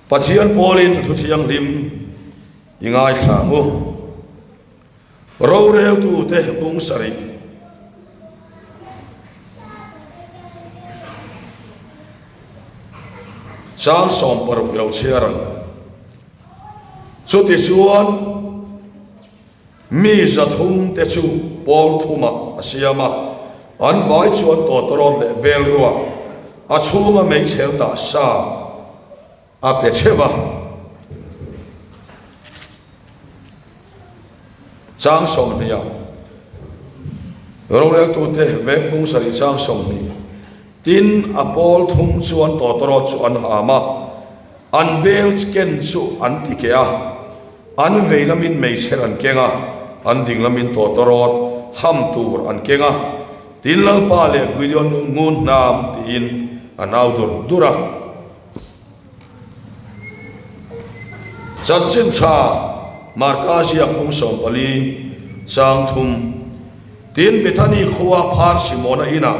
Pathian pawlin a thu thianghlim i ngaithla ang u. Roreltute bung sarih. Chang 16 i lo chhiar ang. Chutichuan mi 300 te chu pawl thumah a siam a, an vai chuan tawtawrawt leh bel ruak a chhunga meichher dah sa a pe theuh a. Chang 20 ah roreltute vek bung sarih chang 20 tin a pawl thum chuan tawtawrawt chu an ham a, an bel ken chu an ti keh a, an vei lamin meichher an keng a, an ding lamin tawtawrawt ham tur an keng a, tin Lalpa leh Gideon ngun hnam tiin an au dur dur a. Chanchin tha Marka ziak pum 14 chang 3 Tin Bethany khua phar Simona inah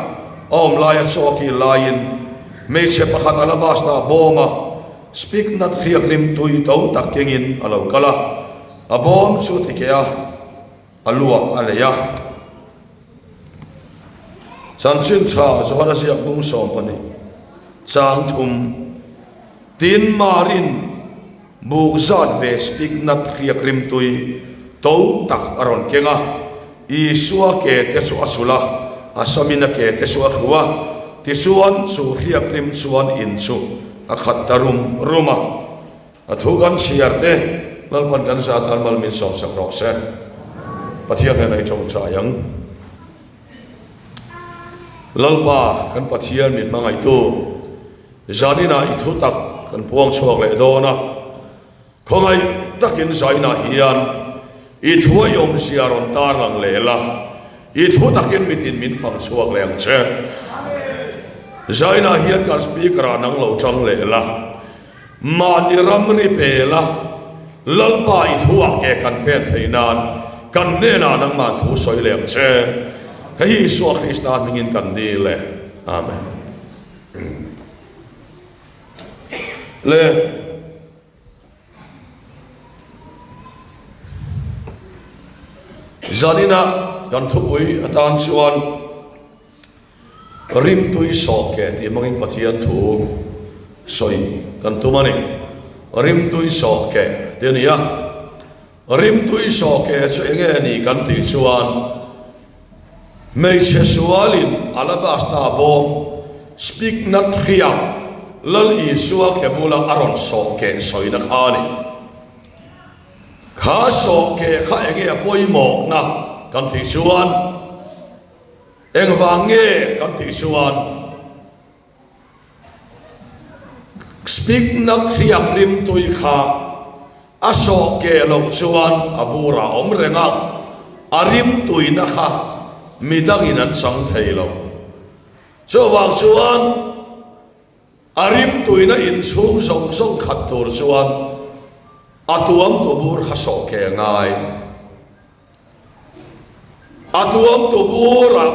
a awm laia chaw kil laiin hmeichhe pakhat alabasta bawma spiknat hriak rim tui to tak kengin a lo kal a, a bawm chu ti keh a, a luah a lei a. Chanchin tha Johana ziak bung 12 chang 3 Tin Marin buk zat ve spiknat hriak rim tui to tak a rawn keng a, Isua ke te chu a chulh a, a samin a ke te chu a hru a, tichuan chu hriak rim chuan in chu a khat ta rum rum a. A thu kan chhiar te Lalpan kan za tan mal min sawmsak rawh se. Pathian hnenah i tawngtai ang. Lalpa kan Pathian min hmangaihtu, zaninah i thu tak kan puang chhuak leh dawn a. Khawngaih takin zainah hian i thu a i awmzia rawn tarlang leh la, i thu takin mitin min fang chhuak leh ang che. Zainah hian kan speaker ah nang lo tang leh la. Mahni ramri pela Lalpa i thuah ke kan pen theih nan kan hnenah nangmah thu sawi leh ang che. Hei hi Isua Krista hmingin kan dil e. Amen. Le. Zanina kan thupui atan chuan Rimtui sawh ke tih hmangin Pathian thu sawi kan tum a ni. Rimtui sawh ke tih a ni a. Rimtui sawh ke chu eng nge ni kan tih chuan hmeichhe sualin alabasta bawm spiknat hriak Lal Isua ke bula a rawn sawh ke sawina kha a ni. Kha sawh ke kha eng nge a pawimawhna kan tih chuan Engvang nge kan tih chuan Spiknak hriak rimtui kha a sawh keh loh chuan a burah awm reng a, a rimtuina kha midangin an chang thei lo. Chuvang chuan a rimtuina inchhung zawng zawng khat tur chuan a tuamtu bur kha sawh keh a ngai. A tuamtu burah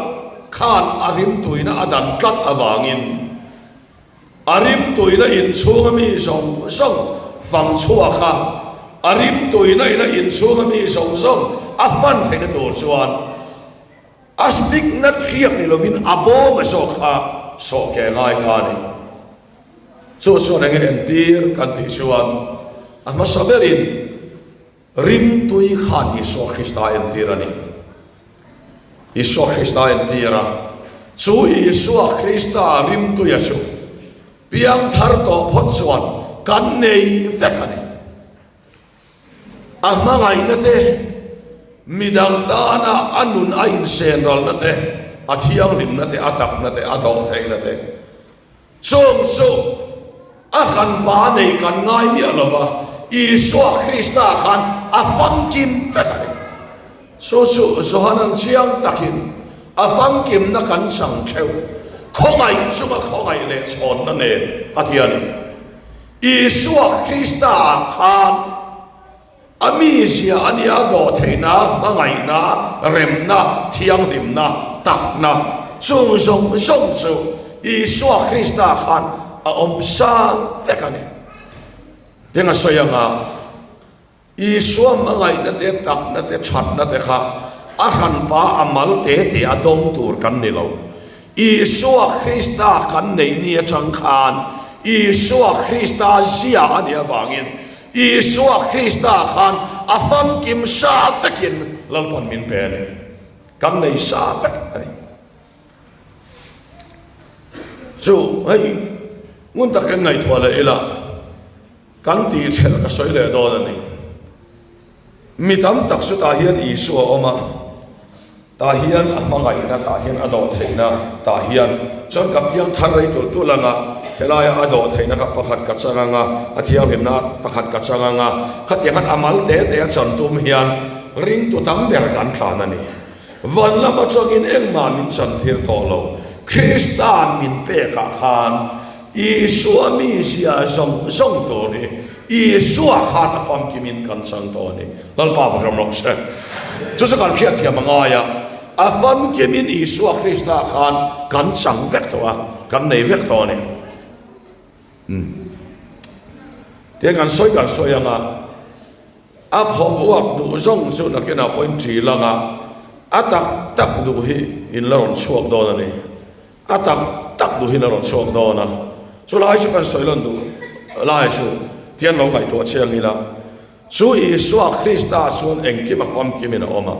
khan a rimtuina a dan tlat avangin a rimtuina inchhunga mi zawng zawng fang chhuak a, a rimtuina ina inchhunga mi zawng zawng a fan theihna tur chuan a spikna hriak ni lovin a bawm a zawk kha sawh ke ngai ta a ni. Chu chuan enge entir kan tih chuan a hmasa berin Rimtui khan Isua Krista entir a ni. Isua Krista entir a, chu Isua Krista rimtuia chu piangthar tawh phawt chuan kan nei vek a ni. A hmangaihna te, midang tana a nun a insenralna te, a thianghlimna te, a takna te, a dawhtheihna te, Chung chu a hranpa nei kan ngai miah lo va, Isua Krista khan a famkim vek a ni. Chu chu Johanan chiang takin a famkimna kan chang theuh, khawngaih chunga khawngaih leh chhawnna nen a ti a ni. Isua Krista ah khan a mizia a nia dawhtheihna, hmangaihna, remna, thianghlimna, takna, chung zawng zawng chu Isua Krista khan a awm sa vek a ni. Teng a sawi anga Isua hmangaihna te, takna te, thatna te kha a hranpa a mal te te a dawng tur kan ni lo. Isua Krista kan neih ni atang khan Isua Krista zia a nih avangin Isua Krista khan a famkim sa vekin Lalpan min pe a ni. Kan nei sa vek a ni. Chu hei ngun takin ngaihtuah leh ila kan tih thelh ka sawi leh dawn a ni. Mi tam tak chu tah hian Isua a awm a, tah hian a hmangaihna, tah hian a dawhtheihna, tah hian chuan ka piang thar rei tulh tulh ang a, helaia a dawhtheihna kha pakhat ka chang ang a, a thianghlimna pakhat ka chang ang a, khatiang khan a mal te te a chan tum hian ringtu tam ber kan tlan a ni. Van lam atangin engmah min chantir tawh lo. Krista'n min pekah khan Isua mizia zawng zawng tur hi Isua khan a famkimin kan chang tawh a ni. Lalpa va ram rawh se. Chu chu kan hriatthiam a ngai a, a famkimin Isua Krista khan kan chang vek tawh a, kan nei vek tawh a ni. Tiang kan sawi kan sawi ang a. A phaw uak duh zawng chu nakinah pawhin ṭi lang a, a tak tak duh hi in la rawn chhuak dawn a ni. A tak tak duh hi in la rawn chhuak dawn a, chu lai chu kan sawi lawn duh lai chu tian lo ngaihtuah chiang ila, chu Isua Krista chuan engkim a famkimin a awm a,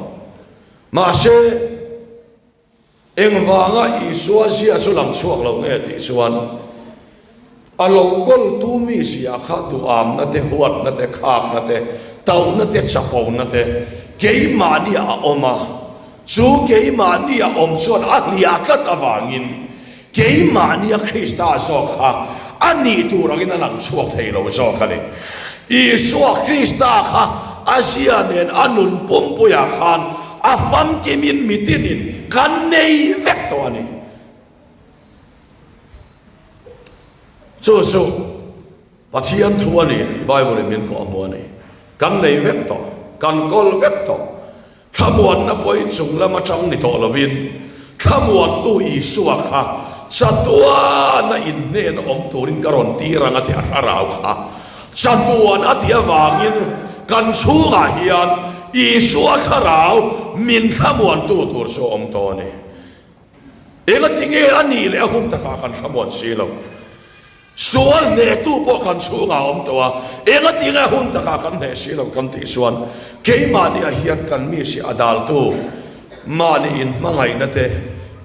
mahse, Engvanga Isua zia chu lang chhuak lo nge tih chuan a lo kawltu mi zia kha duhamna te, huatna te, khakna te, tauhna te, chapona te keimahniah a awm a, chu keimahnia awm chuan a hliah tlat avangin Keimahnia Krista zawk kha a nih tur angin a lang chhuak thei lo zawk a ni. Isua Krista kha a zia nen a nun pumpuiah khan a famkimin mitinin kan nei vek tawh a ni. Chu chu Pathian thu a ni tih Bible-in min pawh a hmu a ni. Kan nei vek tawh, kan kawl vek tawh. Thlamuanna pawhin chung lam atang ni tawh lovin, Thlamuantu Isua kha chatuana inhnen awm turin ka rawn tir ang a ti a thlarau kha chatuan a tih avangin kan chhungah hian Isua thlarau min thlamuantu tur chu a awm tawh a ni. Engatinge a nih leh a hun takah kan thlamuan si lo. Sual hnehtu pawh kan chhungah a awm tawh a, engati nge hun takah kan hneh si lo kan tih chuan keimahniah hian kan mi si a daltu mahni inhmangaihna te,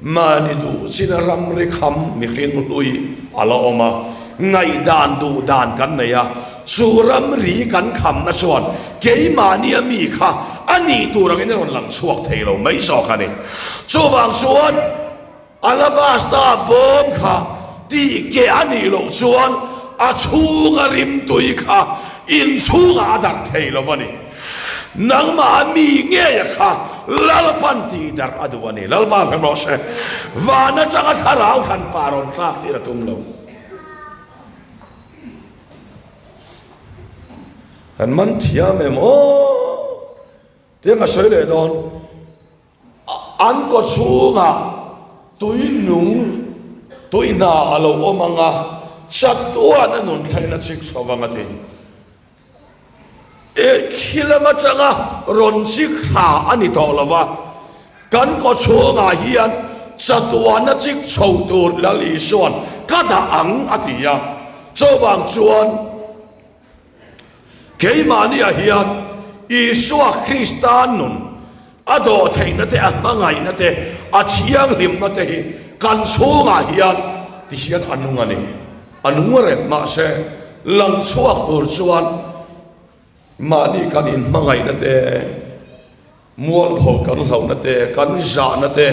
mahni duh china ramri kham mihring hlui a la awm a, ngaihdan duh dan kan nei a, chu ramri kan khamna chuan keimahnia mi kha a nih tur angin a rawn lang chhuak thei lo mai zawk a ni. Chuvang chuan. Alabasta bawm kha tih keh a nih loh chuan a chhunga rimtui kha inchhungah a darh thei lo a ni. Nangmah a mi ngeia kha Lalpan tih darh a duh a ni. Lalpa hrem rawh se. Van atanga thlarau hran pa rawn tlak tir a tum lo. Kan man thiam em aw? Tiang ka sawi leh dawn. An kaw chhungah tui nung, tui hna a lo awm ang a, chatuan a nun thleng a chik chho vang a ti. E, khi lam atanga rawn chik thla a ni tawh lo va, kan kaw chhungah hian chatuan a chik chho tur Lal Isua'n ka dah ang a ti a, chuvang chuan, Keimahniah hian Isua Krista nun a dawhtheihna te, a hmangaihna te, a thianghlimna te hi kan chhungah hian ti hian a nung a ni. A nung reng mahse lang chhuak tur chuan mahni kan inhmangaihna te, mualpho kan hlauhna te, kan zahna te,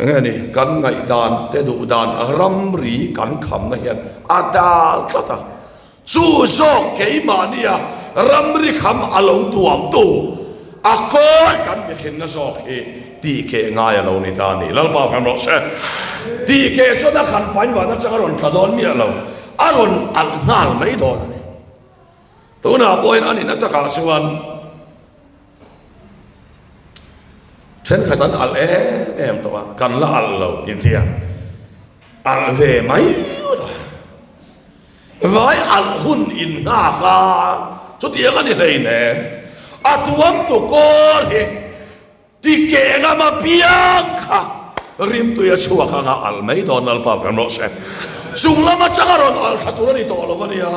Enge ni, kan ngaihdan te duhdan ramri kan khamna hian a dal tlat a, chu zawk keimahnia ramri kham a lo tuamtu a kawi kan mihrinna zawk hi tihkeh ngai a lo ni ta a ni. Lalpa hram rawh se. Tihkeh chuan a khan pain van atang a rawn tla dawn miah lo, a rawn alh nghal mai dawn a ni. Tunah pawhin a nihna takah chuan Thenkhat an alh em em tawh a, kan la alh lo intia alh ve mai ula. Vai alh hun in nghak a, chutiang a ni hleinem. A tuamtu kawr hi ti keh ngam apiang kha rimtui a chhuak anga alh mai dawn Lalpa kan rawh se. Chung lam atanga rawn alh thla tur a ni tawh lo a nia.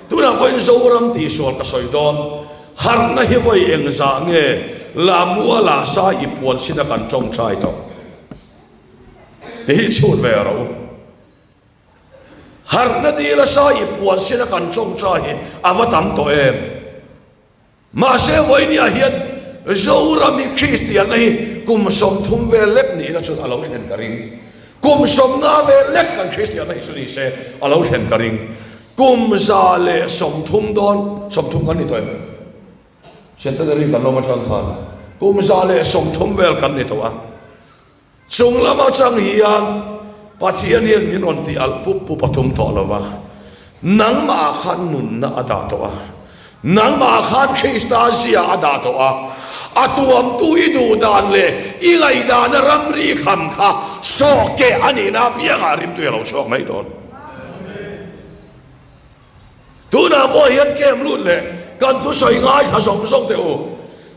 Tunah pawhin Zoram tihsual ka sawi dawn. Harhna hi vawi engzah nge Lamuala sai i puan sin a kan tawngtai tawh tih hi chhut ve rawh u. Harhna dila sai i puan sin a kan tawngtai hi a va tam tawh em? Mahse vawinia hian Zoram hi Kristianna hi kum 30 vel lek nihna chuan a lo thlen ka ring. Kum 50 vel lek kan Kristianna hi chu ni se a lo thlen ka ring. Kum 130 dawn, 30 kan ni tawh em? Centenary kan lawm atang khan kum 130 vel kan ni tawh a. Chung lam atang hian Pathian hian min rawn tih alh pup pup a tum tawh lo va. Nangmah ah khan nunna a dah tawh a. Nangmah ah khan Krista zia a dah tawh a. A tuamtu i duh dan leh i ngaihdana ramri kham kha sawh keh a nihna apiangah rimtui a lo chhuak mai dawn. Tunah pawh hian kem lut leh kan thusawi ngaithla zawng zawng teh u.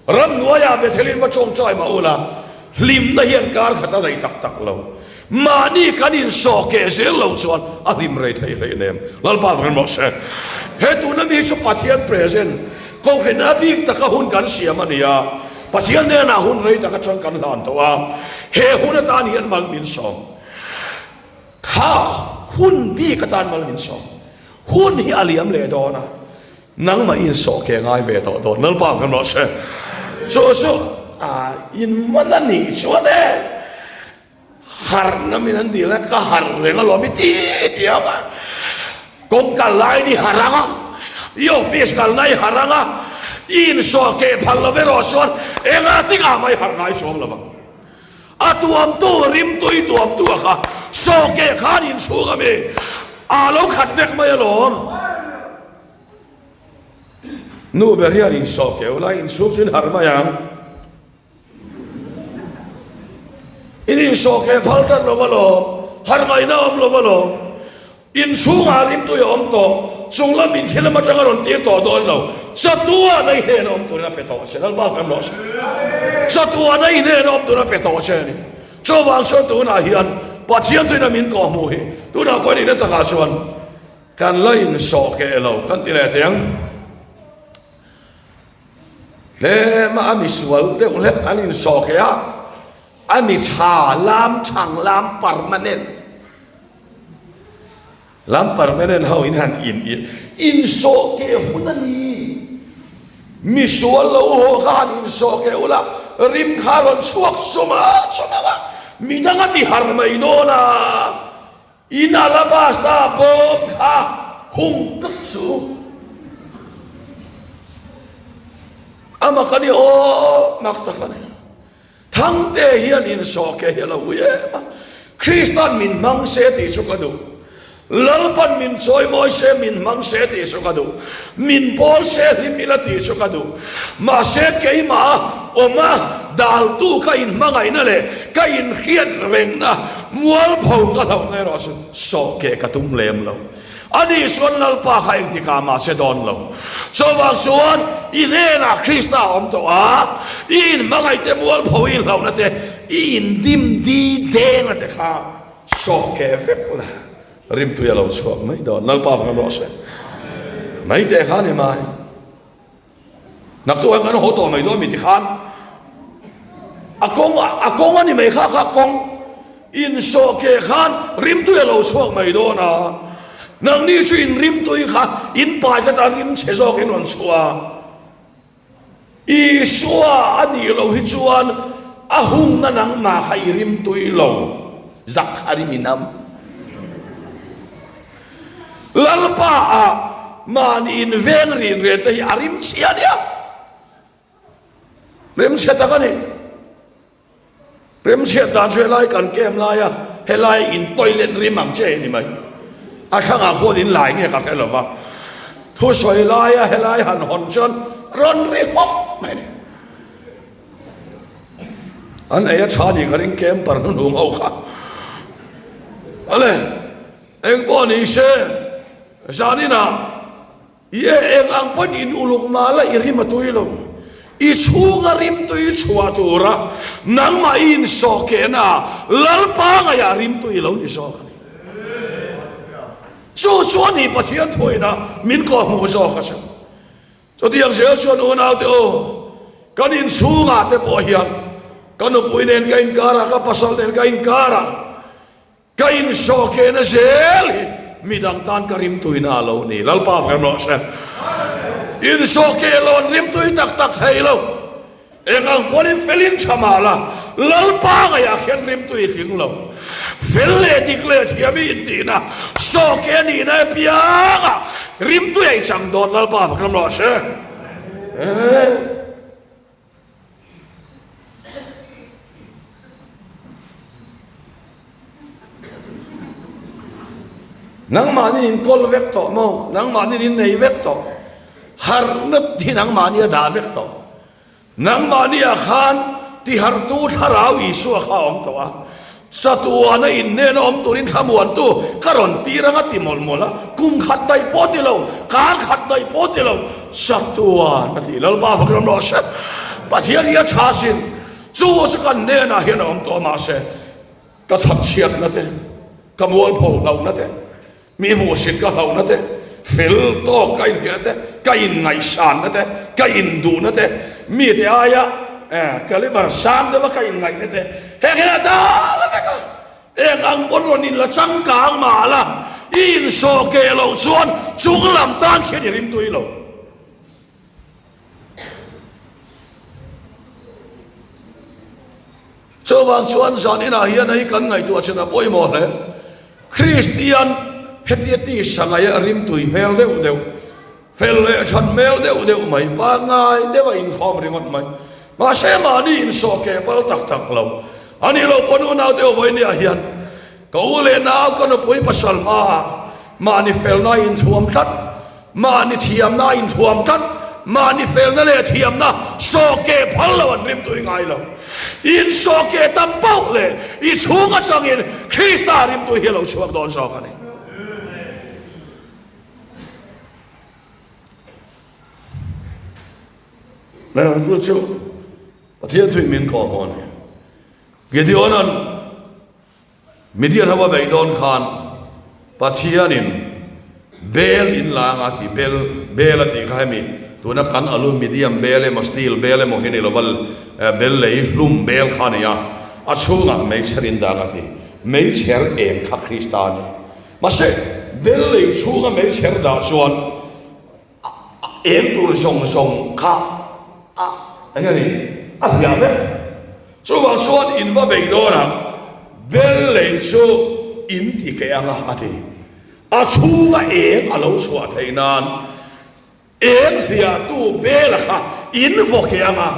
Ramhnuaiah Bethelin va tawngtai mah ula, hlimna hian kar khat a daih tak tak lo. Mahni kan insawh keh zel lo chuan a hlim rei thei hlei nem. Lalpa vang rawh se. He tuna mi hi chu Pathian present, kohhrenna bik taka hun kan siam a ni a. Pathian hnenah hun rei tak atang kan hlan tawh a, he hun atan hian mal min sawm. Kha hun bik atan mal min sawm. Hun hi a liam leh dawn a, nangmah i insawh ke ngai ve tawh dawn. Lalpa kan rawh se. Chu chu a in man a nih chuan e, harhna min an dil a, ka harh reng alawm i ti ti ang a. Kawng kal laiin i harh ang a, i office kalna i harh ang a, i insawh ke phal lo erawh chuan enga tingah mah i harh ngai chuang lo vang. A tuamtu rimtui tuamtu a kha sawke khan inchhung a mi aa lo khat vek mai alawm. Nu ber hian insawh keu la inchhung chu in harh mai ang. In insawh keh phal tlat lo alawm, harh ngaihna awm lo alawm. Inchhungah rimtui a awm tawh, chung lam in khilam atang a rawn tir tawh dawn lo. Chatuan a i hnena awm turin a pe tawh che, Lalpa kan rawh se. Chatuan a i hnena awm turin a pe tawh che a ni. Chuvang chuan tunah hian Pathian tuina min kawh hmuh hi tunah pawhin ina takah chuan kan la insawh keh lo kan ti leh teh ang. Tlema a misual deuh hlek an insawh keh a, a mi tha lam thang lam permanent. Lam permanent ho in han in i insawh keh hun a ni. Misual lo haw kha han insawh keh ula, rim kha rawn chhuak sum a chum ang a, midang a ti har mai dawn a, in alabasta bawm kha hung tlat chu a mak a ni aw, mak tak a ni. Thangte hian insawh ke hi a lo ui em a, Krista'n min hmang se tih chu ka duh. Lalpa'n min chawimawi se, min hmang se tih chu ka duh. Min pawl se hlim ila tih chu ka duh. Mahse keimah awma daltu ka inhmangaihna leh ka inhriat rengna mualpho ka hlauhna erawh chu sawh keh ka tum lem lo. A nih chuan Lalpa kha engtikah mah che dawn lo. Chuvang chuan i hnenah Krista a awm tawh a, i inhmangaihte mualpho i inhlauhna te, i indim di dengna te kha sawh keh vek la, rimtui a lo chhuak mai dawn. Lalpa vang rawh se. Mai teh kha ni mai. Naktuk hian kan haw tawh mai dawn mi tikhan a kawng a kawng a ni mai kha kha kawng insawh keh khan rimtui a lo chhuak mai dawn a, nangni chu in rimtui kha in pai tlat a rim chhe zawk in rawn chhuah a, Isua a nih loh hi chuan a hungna nangmah kha i rimtui lo zak a rim inam. Lalpa ah mahni in veng rin ren te hi a rim chhia nia. Rim chhe tak a ni. Rim chhiat dan chu helai kan kem lai a, helai in toilet rim ang che ni mai. A thlangah khuan in lai nge ka hre lova. Thusawi laia helai han hawn chuan rawn ri hawk mai ni. An ei a tha ni ka ring camper hnuhnung ho kha. Ale. Engpawh ni se. Zaninah i e eng ang pawn in uluk mah la i rim a tui lo. I chhunga rimtui chhuah tura nangmah i insawh kehna ah Lalpa ngaihah rimtui i lo ni zawk a ni. Chu chu a ni Pathian thuaina min kawhhmuh zawk a chu. Chutiang zel chuan unaute aw, kan inchhungah te pawh hian ka nupui nen ka inkar a, ka pasal nen ka inkar a, ka insawhkehna zel hi midang tan ka rimtuina a lo ni. Lalpa vem rawh se. Insawhkeh lo an rimtui tak tak thei lo. Eng ang pawhin felin tha mah la, Lalpa ngaihah khian rimtui tling lo. Fel leh dik leh thiam i intihna, sawhkeh nihna apiangah rimtui a i chang dawn. Lalpa vek ram rawh se. Nangmahni in kawl vek tawh maw? Nangmahni in nei vek tawh. Harhna hi nangmahni a dah vek tawh. Nangmahni ah khan tihartu thlarau Isua kha a awm tawh a. Chatuana innena awm turin thlamuantu ka rawn tir anga ti mawlh mawlh a. Kum khat daih pawh ti lo, kar khat daih pawh ti lo, chatuan a ti. Lalpa fak ram rawh se. Pathian hi a tha sin. Chu chu kan hnenah hian a awm tawh a mahse ka thatchhiatna te, ka mualpho hlauhna te, mi hmuhsit ka hlauhna te, fel tawk ka inhriatna te, ka inngaihsanna te, ka induhna te, mite aia caliber sang deuha ka inngaihna te, heng hian a dal vek a. Eng ang pawn rawn inla changkang mah la, i insawhkeh loh chuan chunglam tan khian i rimtui lo. Chuvang chuan zan inah hian hei kan ngaihtuah chin a pawimawh hle. Kristian hetia tisa ngaia rimtui hmel deuh deuh, fel leh that hmel deuh deuh mai, pangngai deuha inkhawm ringawt mai. Mahse mahni insawh keh pal tak tak lo. A nih loh pawn unaute aw vawinia hian ka u leh nau ka nupui pasal hmaah mahni felna inthuam tlat. Mahni thiamna a inthuam tlat, mahni felna leh thiamna sawhkeh phal lo an rimtui ngai lo. I insawhkeh tam pauh leh i chhung atangin Krista rimtui hi a lo chhuak dawn zawk a ni. Chu chu Pathian thuin min kawh a ni. Gideona'n Midian ho a beih dawn khan Pathianin bel in la anga tih bel bel a tih kha hemi tuna kan aluminium bel emaw steel bel emaw hi ni lova bel lei hlum bel kha a ni a, a chhungah meichher in dang a ti. Meichher eng kha Krista a ni. Mahse bel lei chhunga meichher dah chuan A eng tur zawng zawng kha a eng a ni a hliah vek. Chuvang chuan in va bei dawn a, bel lei chu in ti keh ang a a ti. A chhunga eng a lo chhuah theih nan eng hliahtu bela kha in vaw keh ang a.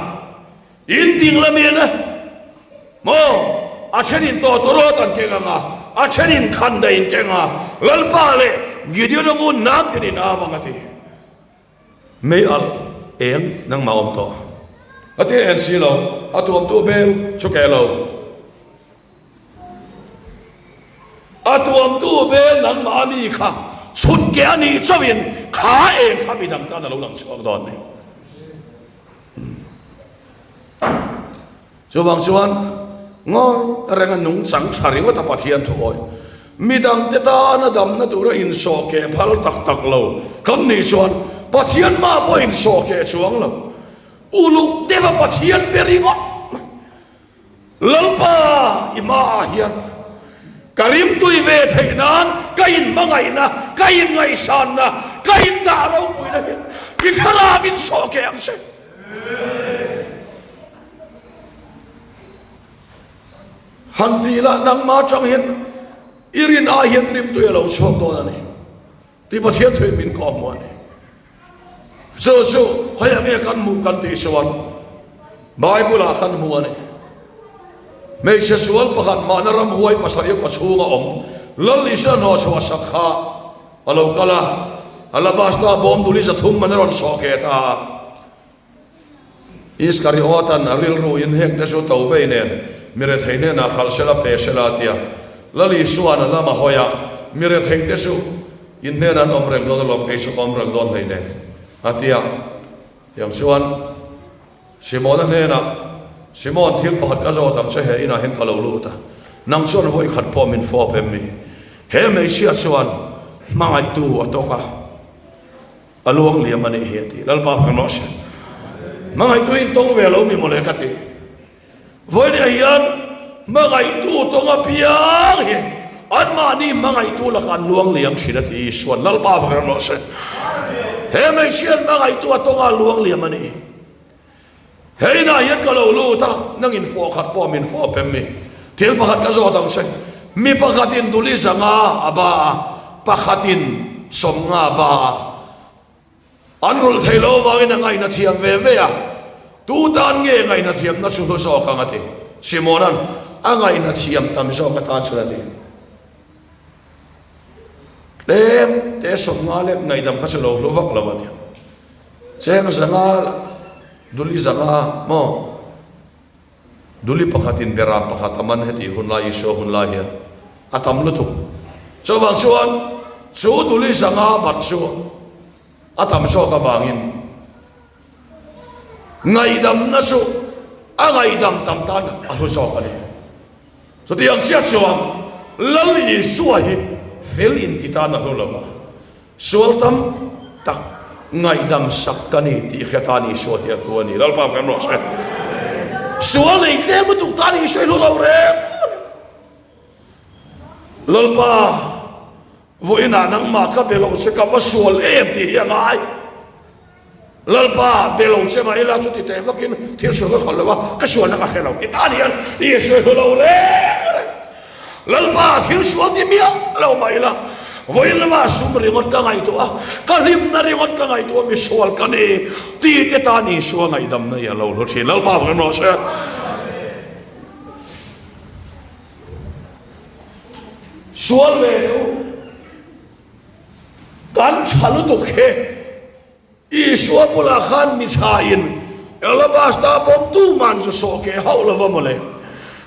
In ding lamin maw a thenin tawtawrawt an keng ang a, a thenin khandai in keng a, Lalpa leh Gideon-a ngun nam thin in av ang a ti. Mei alh eng nangmah awm tawh. A ti en si lo, a tuamtu bel chu keh lo. A tuamtu bel nangmah a mi kha chhut keh a nih chauhin kha eng kha midang tan a lo lang chhuak dawn ni. Chuvang chuan ngawi renga nungchang tha ringawt a Pathian thu awi. Midangte tana damna tura insawh keh phal tak tak lo kan nih chuan Pathian mah pawh insawh keh chuang lo. Uluk deuha Pathian be ringawt mai. Lalpa i hmaah hian ka rimtui ve theih nan ka inhmangaihna, ka inngaihsanna, ka indah ropuina hi i thlarau in sawh keh ang che. Han ti la nangmah atang hian i rin ai hian rimtui a lo chhuak dawn a ni. Tih Pathian thuin min kawh hmuh a ni. Chu chu hei ang nge kan hmuh kan tih chuan Bible ah kan hmu a ni. Hmeichhe sual pakhat mahna ramhuai pasarih a kawchhunga awm Lal Isua hnawhchhuah sak kha a lo kal a, alabasta bawm duli 300 man a rawn sawh keh ta a. Iskariawtan a rilru in hengte chu to vei nen mi rethei hnenah khalh sela pe sela a ti a. Lal Isua'n a lam a hawi a, mi retheite chu. In hnenah an awm reng dawn alawm, kei chu ka awm reng dawn hleinem, a ti a. Tiang chuan Simona hnenah, Simon, thil pakhat ka zawt ang che, he inah hian ka lo lut a, nang chuan vawi khat pawh min fawp em mi? He hmeichhia chuan hmangaihtu a tawk a, a luang liam a nih hi, a ti. Lalpa fak rawh se. Hmangaihtu in tawng ve lo mi mawle ka ti. Vawinia hian hmangaihtu tawng apiang hi anmahni hmangaihtu lakah an luang liam thin a ti Isua'n Lalpa vak ram rawh se. He hmeichhia'n hmangaihtu a tawnga luang liam a ni. He inah hian ka lo lut a, nangin fawh khat pawh min fawp em mi? Thil pakhat ka zawt ang che, mi pakhatin duli zanga a ba a, pakhatin sawmnga a ba a. An rulh theih loh avangin a ngaihna thiam ve ve a, Tu tan nge ngaihna thiamna chu hlu zawk ang a ti. Simona'n a ngaihna thiam tam zawk atan chuan a ti. Tlem te 50 leh ngaihdam kha chu lo hlu vak lo a ni. Cheng zanga, duli zanga maw? Duli pakhatin beram pakhat a man heti hun lai Isua hun lai hian a tam lutuk. Chuvang chuan chu duli zanga bat chu a tam zawk avangin ngaihdamna chu a ngaihdam tam tan a hlu zawk a ni. Chutiang chiah chuan Lal Isua hi fel inti tan a hlu lova. Sual tam tak ngaihdam sak ka ni tih hre tan Isua hi a hlu a ni. Lalpa kan rawh se. Sual nei tlem lutuk tan Isua hi hlu lo reng reng. Lalpa, vawiinah nangmah ka be lo che ka va sual em tih hi a ngai. Lalpa, be lo che mah ila chuti teh vakin thil sual ka khawn lo a, ka sualna ka hre lo ti tan hian Isua hlu lo reng reng. Lalpa, thil sual ti miah lo mah ila, vawiin lamah sum ringawt ka ngaihtuah a, ka hlimna ringawt ka ngaihtuah a, misual ka ni ti te tan Isua ngaihdamna hi a lo hlu thin. Lalpa vang rawh se. Sual ve deuh. Kan tha lutuk hi Isua bulah khan mi thain alabasta bawm tuman zu sawh keh hauh lo va mawle.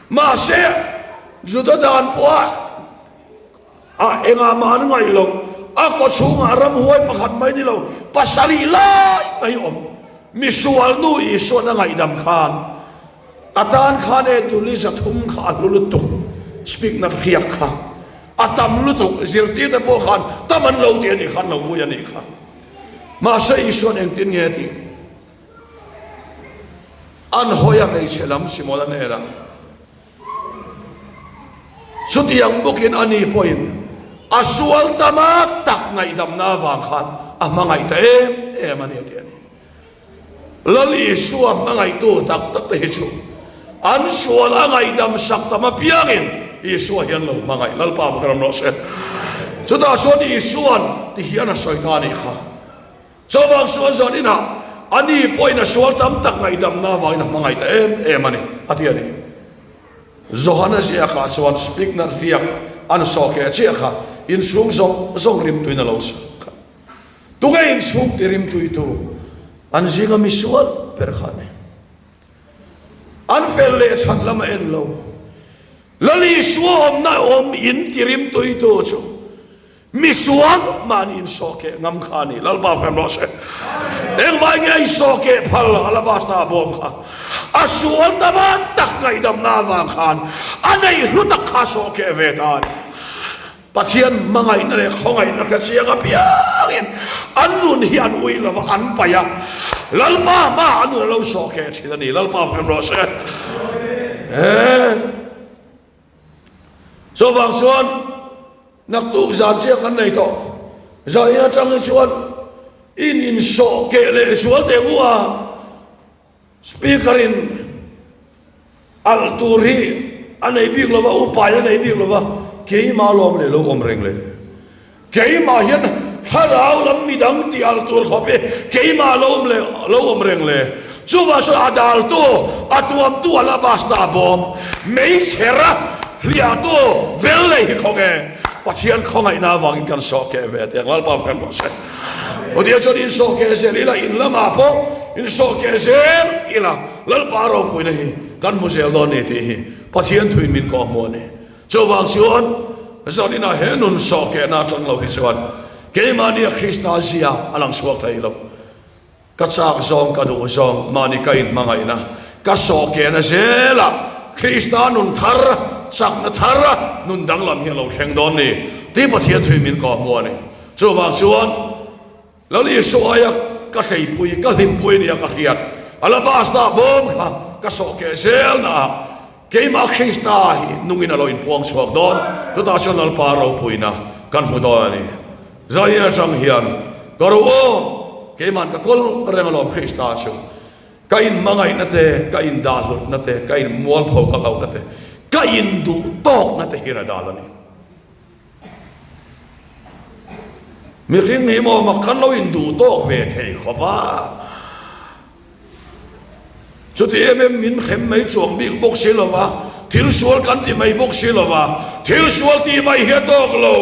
Mahse, Juda dan pawha a engah mah an ngaih lo, a kaw chhungah ramhuai pakhat mai ni lo, pasarih lai mai awm. Misual nu Isua'n a ngaihdam khan a tan khan e duli 300 kha a hlu lutuk, speak na hriak kha. A tam lutuk, zirtirte pawh khan tam an lo ti a nih khan lo ui a nih kha. Mahse Isua'n engtin nge a tih? An hawi a hmeichhe lam Simona hnenah, Chutiang bawkin ani pawhin a sual tam a tak ngaihdamna avang khan a hmangaih ta em em a ni a ti a ni. Lal Isua hmangaihtu tak tak te hi chu an sual a ngaihdam sak tam apiangin Isua hian lo hmangaih Lalpa va ram rawh se. Chutah chuan Isua'n ti hian a sawi ta a nih kha. Chuvang chuan zan inah ani pawhin a sual tam tak ngaihdamna avangin a hmangaih ta em em a ni a ti a ni. Johana ziakah chuan Spigner hliak an sawhkeh chiah kha inchhung zawng zawng rimtuin a lo sak kha. Tunge inchhung ti rimtuitu an zinga mi sual ber kha a ni. An fel leh that lam a en lo. Lal Isua awmna awm in ti rimtuitu chu mi sual mahni insawhkeh ngam kha a ni. Lalpa fem rawh se. Engvai nge a insawhkeh phal alabasta bawm kha a sual tama tak ngaihdamna avang khan a neih hlu tak kha a sawhkeh ve ta a ni. Pathian hmangaihna leh khawngaihna hre chiang apiangin an nun hi an ui lova an paih a, Lalpa hmaah an nun a lo sawhkeh thin a ni. Lalpa fem rawh se. Chuvang chuan naktuk zan chiah kan nei tawh. Zanin atang hi chuan in insawhkeh leh zual teh u a. Speaker in alh tur hi a nei bik lova, upai a nei bik lova, keimah lawm leh lo awm reng le. Keimah hian thlarau lam midang tih alh tur khawp hi keimah lo awm leh lo awm reng le. Chuvang chuan a daltu, a tuamtu alabasta bawm, meichher a hliahtu bel leh hi khawnge Pathian khawngaihna avangin kan sawhkeh ve teh ang Lalpa fak rawh se. Awtia chuan in sawhkeh zel ila, in lamah pawh in sawhkeh zel ila, Lalpa ropuina hi kan hmu zel dawn ni tih hi Pathian thuin min kawh hmu a ni. Chuvang chuan zaninah he nun sawhkehna atang lo hi chuan. Keimahnia Krista zia a lang chhuak thei lo. Ka chak zawng, ka duh zawng, mahni ka inhmangaihna, ka sawhkehna zelah Krista nun thar, chakna thar, nun danglam hi a lo thleng dawn ni tih Pathian thuin min kawhhmuh a ni. Chuvang chuan Lal Isua aia ka hleipui, ka hlimpui nia ka hriat, alabasta bawm kha ka sawhkeh zelnaah keimah Krista hi nungin a lo inpuang chhuak dawn, chutah chuan Lalpa ropuina kan hmu dawn a ni. Zai atang hian ka ro aw, keima'n ka kawl reng alawm Krista chu. Ka inhmangaihna te, ka indahlutna te, ka inmualpho ka hlauhna te, ka induhtawkna te hian a dal a ni. Mihring hi maw mak kan lo induhtawk ve thei khawp a. Chuti em em min hrem mai chuang bik bawk si lo va, thil sual kan ti mai bawk si lo va, thil sual tih mai hi a tawk lo.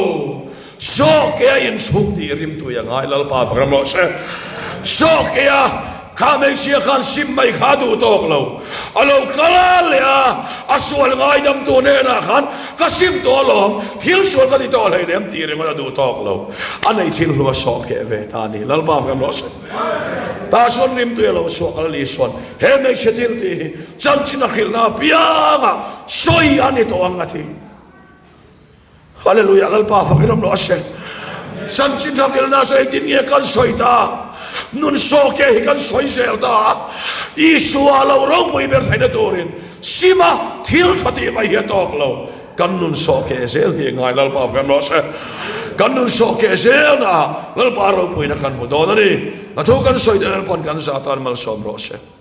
Sawke a inchhuk tih rimtui a ngai Lalpa fak ram rawh se. Sawke a kha hmeichhia khan sim mai kha a duh tawk lo. A lo kal a leh a, a sual ngaidamtu hnenah khan ka sim tawh alawm, thil sual ka ti tawh hleinem tih ringawt a duh tawk lo. A nei thil hlu a sawhkeh ve ta a ni Lalpa fak ram rawh se. Tah chuan rimtui a lo chhuak a Lali chuan he hmeichhe thil tih hi chanchin a hrilhna apiangah sawi a ni tawh ang a ti. Hallelujah Lalpa fak in awm rawh se. Chanchin tha hrilhna chu engtin nge kan sawi ta? Nun sawke hi kan sawi zel ta. Isua lo ropui ber theihna turin sima thil tha tih mai hi a tawk lo. Kan nun sawh keh zel hi ngai Lalpa fem rawh se. Kan nun sawh keh zel na Lalpa ropuina kan hmu dawn a ni. A thu kan sawi te Lalpa'n kan zah tan malsawm rawh se.